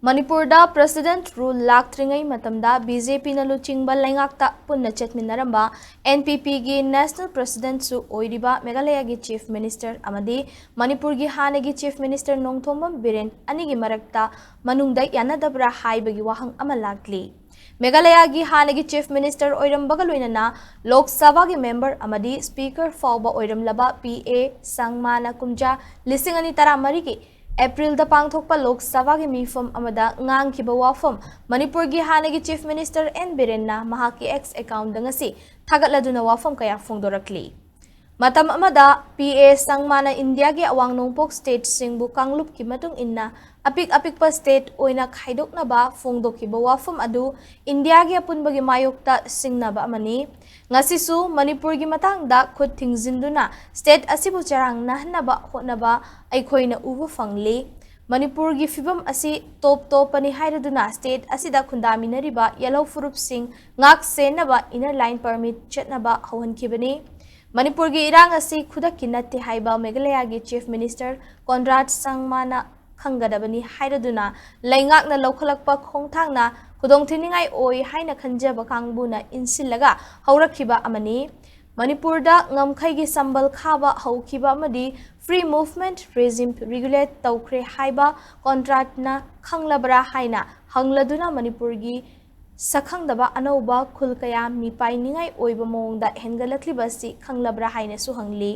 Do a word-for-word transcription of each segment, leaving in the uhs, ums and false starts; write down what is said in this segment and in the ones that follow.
ꯃꯅꯤꯄꯨꯔꯗ President Rule ꯂꯥꯛꯇ꯭ꯔꯤꯉꯩ ꯃꯇꯝꯗ BJPꯅ ꯂꯨꯆꯤꯡꯕ ꯂꯩꯉꯥꯛꯇ ꯄꯨꯟꯅ ꯆꯠꯃꯤꯟꯅꯔꯝꯕ NPPꯒꯤ National Presidentꯁꯨ ꯑꯣꯏꯔꯤꯕ ꯃꯦꯘꯥꯂꯌꯥꯒꯤ Chief Minister ꯑꯃꯗꯤ ꯃꯅꯤꯄꯨꯔꯒꯤ ꯍꯥꯟꯅꯒꯤ Chief Minister ꯅꯣꯡꯊꯣꯝꯕꯝ ꯕꯤꯔꯦꯟ ꯑꯅꯤꯒꯤ ꯃꯔꯛꯇ ꯃꯅꯨꯡꯗ ꯌꯥꯅꯗꯕ꯭ꯔꯥ ꯍꯥꯏꯕꯒꯤ ꯋꯥꯍꯪ ꯑꯃ ꯂꯥꯛꯂꯤ꯫ ꯃꯦꯘꯥꯂꯌꯥꯒꯤ ꯍꯥꯟꯅꯒꯤ Chief Minister ꯑꯣꯏꯔꯝꯕꯒ ꯂꯣꯏꯅꯅ ꯂꯣꯛ ꯁꯚꯥꯒꯤ member ꯑꯃꯗꯤ Speaker ꯐꯥꯎꯕ ꯑꯣꯏꯔꯝꯂꯕ ꯄꯤ ꯑꯦ ꯁꯪꯃꯥꯅ ꯀꯨꯝꯖꯥ ꯂꯤꯁꯤꯡ ꯑꯅꯤ ꯇꯔꯥꯃꯔꯤꯒꯤ Aprilꯗ ꯄꯥꯡꯊꯣꯛꯄ ꯂꯣꯛ ꯁꯚꯥꯒꯤ ꯃꯤꯐꯝ ꯑꯃꯗ ꯉꯥꯡꯈꯤꯕ ꯋꯥꯐꯝ ꯃꯅꯤꯄꯨꯔꯒꯤ ꯍꯥꯟꯅꯒꯤ Chief Minister ꯑꯦꯟ ꯕꯤꯔꯦꯟꯅ ꯃꯍꯥꯛꯀꯤ X accountꯗ ꯉꯁꯤ ꯊꯥꯒꯠꯂꯗꯨꯅ ꯋꯥꯐꯝ ꯀꯌꯥ ꯐꯣꯡꯗꯣꯔꯛꯂꯤ꯫ ꯃꯇꯝ ꯑꯃꯗ ꯄꯤ ꯑꯦ ꯁꯪꯃꯥꯅ ꯏꯟꯗꯤꯌꯥꯒꯤ ꯑꯋꯥꯡ ꯅꯣꯡꯄꯣꯛ stateꯁꯤꯡꯕꯨ ꯀꯥꯡꯂꯨꯞꯀꯤ ꯃꯇꯨꯡ ꯏꯟꯅ ꯑꯄꯤꯛ ꯑꯄꯤꯛꯄ state ꯑꯣꯏꯅ ꯈꯥꯏꯗꯣꯛꯅꯕ ꯐꯣꯡꯗꯣꯛꯈꯤꯕ ꯋꯥꯐꯝ ꯑꯗꯨ ꯏꯟꯗꯤꯌꯥꯒꯤ ꯑꯄꯨꯟꯕꯒꯤ ꯃꯥꯌꯣꯛꯇ ꯁꯤꯡꯅꯕ ꯑꯃꯅꯤ꯫ ꯉꯁꯤꯁꯨ ꯃꯅꯤꯄꯨꯔꯒꯤ ꯃꯇꯥꯡꯗ ꯈꯨꯠ ꯊꯤꯡꯖꯤꯟꯗꯨꯅ state ꯑꯁꯤꯕꯨ ꯆꯔꯥꯡꯅꯍꯟꯅꯕ ꯍꯣꯠꯅꯕ ꯑꯩꯈꯣꯏꯅ ꯎꯕ ꯐꯪꯂꯤ꯫ ꯃꯅꯤꯄꯨꯔꯒꯤ ꯐꯤꯕꯝ ꯑꯁꯤ ꯇꯣꯞ ꯇꯣꯞꯄꯅꯤ ꯍꯥꯏꯔꯗꯨꯅ state ꯑꯁꯤꯗ ꯈꯨꯟꯗꯥꯃꯤꯟꯅꯔꯤꯕ ꯌꯦꯜꯍꯧ ꯐꯨꯔꯨꯞꯁꯤꯡ ꯉꯥꯛ ꯁꯦꯟꯅꯕ inner line permit ꯆꯠꯅꯕ ꯍꯧꯍꯟꯈꯤꯕꯅꯤ꯫ ꯃꯅꯤꯄꯨꯔꯒꯤ ꯏꯔꯥꯡ ꯑꯁꯤ ꯈꯨꯗꯛꯀꯤ ꯅꯠꯇꯦ ꯍꯥꯏꯕ ꯃꯦꯘꯥꯂꯌꯥꯒꯤ Chief Minister ꯀꯣꯟꯔꯥꯗ ꯁꯪꯃꯥꯅ ꯈꯪꯒꯗꯕꯅꯤ ꯍꯥꯏꯔꯗꯨꯅ ꯂꯩꯉꯥꯛꯅ ꯂꯧꯈꯠꯂꯛꯄ ꯈꯣꯡꯊꯥꯡꯅ ꯈꯨꯗꯣꯡꯊꯤꯅꯤꯡꯉꯥꯏ ꯑꯣꯏ ꯍꯥꯏꯅ ꯈꯟꯖꯕ ꯀꯥꯡꯕꯨꯅ ꯏꯟꯁꯤꯜꯂꯒ ꯍꯧꯔꯛꯈꯤꯕ ꯑꯃꯅꯤ꯫ ꯃꯅꯤꯄꯨꯔꯗ ꯉꯝꯈꯩꯒꯤ ꯁꯝꯕꯜ ꯈꯥꯕ ꯍꯧꯈꯤꯕ ꯑꯃꯗꯤ free movement regime regulate ꯇꯧꯈ꯭ꯔꯦ ꯍꯥꯏꯕ ꯀꯣꯟꯔꯥꯗꯅ ꯈꯪꯂꯕ꯭ꯔꯥ ꯍꯥꯏꯅ ꯍꯪꯂꯗꯨꯅ ꯃꯅꯤꯄꯨꯔꯒꯤ ꯁꯛꯈꯪꯗꯕ ꯑꯅꯧꯕ ꯈꯨꯜ ꯀꯌꯥ ꯃꯤꯄꯥꯏꯅꯤꯡꯉꯥꯏ ꯑꯣꯏꯕ ꯃꯑꯣꯡꯗ ꯍꯦꯟꯒꯠꯂꯛꯂꯤꯕ ꯑꯁꯤ ꯈꯪꯂꯕ꯭ꯔꯥ ꯍꯥꯏꯅꯁꯨ ꯍꯪꯂꯤ꯫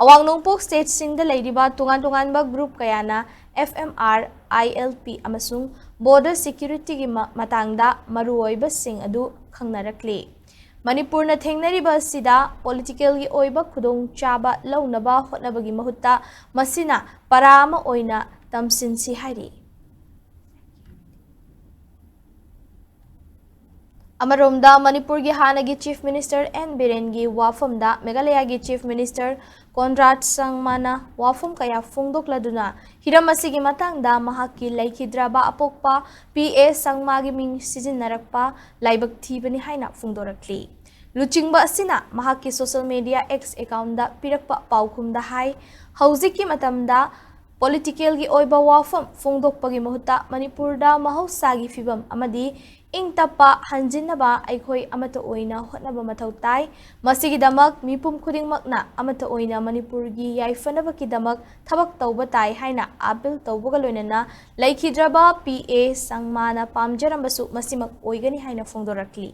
ꯑꯋꯥꯡ ꯅꯣꯡꯄꯣꯛ stateꯁꯤꯡꯗ ꯂꯩꯔꯤꯕ ꯇꯣꯉꯥꯟ ꯇꯣꯉꯥꯟꯕ group ꯀꯌꯥꯅ F M R, I L P ꯑꯃꯁꯨꯡ border securityꯒꯤ ꯃ-, ꯃꯇꯥꯡꯗ ꯃꯔꯨꯑꯣꯏꯕꯁꯤꯡ ꯑꯗꯨ ꯈꯪꯅꯔꯛꯂꯤ꯫ ꯃꯅꯤꯄꯨꯔꯅ ꯊꯦꯡꯅꯔꯤꯕ ꯑꯁꯤꯗ politicalꯒꯤ ꯑꯣꯏꯕ ꯈꯨꯗꯣꯡꯆꯥꯕ ꯂꯧꯅꯕ ꯍꯣꯠꯅꯕꯒꯤ ꯃꯍꯨꯠꯇ ꯃꯁꯤꯅ ꯄꯔꯥ ꯑꯃ ꯑꯣꯏꯅ ꯇꯝꯁꯤꯟꯁꯤ ꯍꯥꯏꯔꯤ꯫ ꯑꯃꯔꯣꯝꯗ ꯃꯅꯤꯄꯨꯔꯒꯤ ꯍꯥꯟꯅꯒꯤ Chief Minister ꯑꯦꯟ ꯕꯤꯔꯦꯟꯒꯤ ꯋꯥꯐꯝꯗ ꯃꯦꯘꯥꯂꯌꯥꯒꯤ Chief Minister ꯀꯣꯟꯔꯥꯗ ꯁꯪꯃꯥꯅ ꯋꯥꯐꯝ ꯀꯌꯥ ꯐꯣꯡꯗꯣꯛꯂꯗꯨꯅ ꯍꯤꯔꯝ ꯑꯁꯤꯒꯤ ꯃꯇꯥꯡꯗ ꯃꯍꯥꯛꯀꯤ ꯂꯩꯈꯤꯗ꯭ꯔꯕ ꯑꯄꯣꯛꯄ ꯄꯤ ꯑꯦ ꯁꯪꯃꯥꯒꯤ ꯃꯤꯡ ꯁꯤꯖꯤꯟꯅꯔꯛꯄ ꯂꯥꯏꯕꯛ ꯊꯤꯕꯅꯤ ꯍꯥꯏꯅ ꯐꯣꯡꯗꯣꯔꯛꯂꯤ꯫ ꯂꯨꯆꯤꯡꯕ ꯑꯁꯤꯅ ꯃꯍꯥꯛꯀꯤ social media X accountꯗ ꯄꯤꯔꯛꯄ ꯄꯥꯎꯈꯨꯝꯗ ꯍꯥꯏ, ꯍꯧꯖꯤꯛꯀꯤ ꯃꯇꯝꯗ ꯄꯣꯂꯤꯇꯤꯀꯦꯜꯒꯤ ꯑꯣꯏꯕ ꯋꯥꯐꯝ ꯐꯣꯡꯗꯣꯛꯄꯒꯤ ꯃꯍꯨꯠꯇ ꯃꯅꯤꯄꯨꯔꯗ ꯃꯍꯧꯁꯥꯒꯤ ꯐꯤꯕꯝ ꯑꯃꯗꯤ ꯏꯪ ꯇꯞꯄ ꯍꯟꯖꯤꯟꯅꯕ ꯑꯩꯈꯣꯏ ꯑꯃꯠꯇ ꯑꯣꯏꯅ ꯍꯣꯠꯅꯕ ꯃꯊꯧ ꯇꯥꯏ꯫ ꯃꯁꯤꯒꯤꯗꯃꯛ ꯃꯤꯄꯨꯝ ꯈꯨꯗꯤꯡꯃꯛꯅ ꯑꯃꯠꯇ ꯑꯣꯏꯅ ꯃꯅꯤꯄꯨꯔꯒꯤ ꯌꯥꯏꯐꯅꯕꯒꯤꯗꯃꯛ ꯊꯕꯛ ꯇꯧꯕ ꯇꯥꯏ ꯍꯥꯏꯅ ꯑꯥꯄꯤꯜ ꯇꯧꯕꯒ ꯂꯣꯏꯅꯅ ꯂꯩꯈꯤꯗ꯭ꯔꯕ ꯄꯤ ꯑꯦ ꯁꯪꯃꯥꯅ ꯄꯥꯝꯖꯔꯝꯕꯁꯨ ꯃꯁꯤꯃꯛ ꯑꯣꯏꯒꯅꯤ ꯍꯥꯏꯅ ꯐꯣꯡꯗꯣꯔꯛꯂꯤ꯫